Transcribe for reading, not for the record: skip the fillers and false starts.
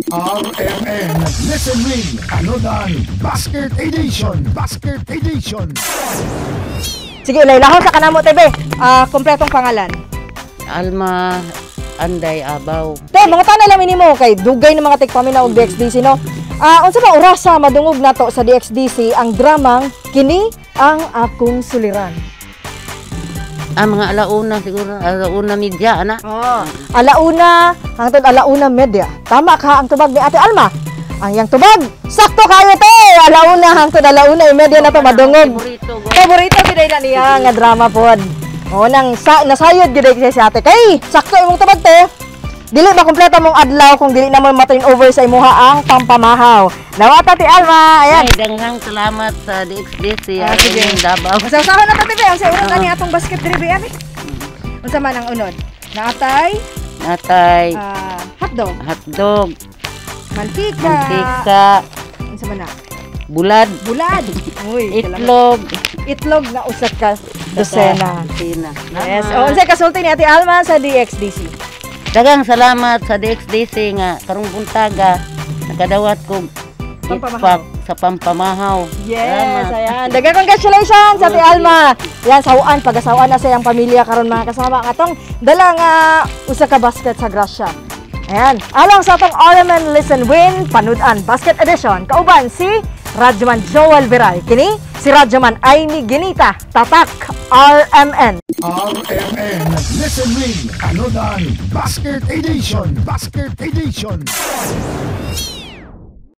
RMN Listen Win Panudan Basket Edition. Basket Edition. Sige, ilaylahon sa kanamo, te. Ah, kompletong pangalan. Alma Anday Abaw. Te, mga na lang nimo kay dugay ng mga tigpaminaw og DXDC, no. Ah, unsa ba orasa madungog nato sa DXDC ang dramang Kini ang Akong Suliran? Ah, mga 1:00 siguro, 1:30, ana. Oh. 1:00 hangtod 1:30. Tama ka ang tubag ni Ate Alma. Ang iyang tubag, sakto kayo, te. 1:00 hangtod 1:30 na to madungog. Paborito ko. Paborito gid na niya nga drama pod. O nang sa, nasayod gid kay si ate. Kay sakto imong tubag, te. Dili ba kompleto mong adlaw kung dili na mo ma-turn over sa imuha ang pampamahaw? Nawata ti Alma. Ayan. Ay, daghang salamat sa DXDC. Ah, sige. Ang Davao. Masawsawan na ta, te. Ang sa unod ani atong basket diri be ani. Unsa man ang unod? Naatay Natay, hotdog, hotdog, mantika, mantika, unsa man na? Bulad, Bulad. Uy, kailangan- itlog, Itlog nga usa ka dosena. Dosena. Yes. Salamat. O, unsay kasulti ni Ate Alma sa DXDC? Daghang salamat sa DXDC nga karong buntaga nakadawat ko Pampamahaw. itpak sa pampamahaw. Yes, Salamat. ayan. Daghang congratulations, Ate Alma. Yan, sawaan, pagasawan na sa iyang pamilya karon, mga kasama, ang atong dala nga usa ka basket sa grasya. Ayan. Alang sa atong RMN Listen Win Panudan Basket Edition. Kauban si Radyoman Joel Viray. Kini si Radyoman Aimee Ginita. Tatak RMN. RMN Listen Win Panudan Basket Edition. Basket Edition.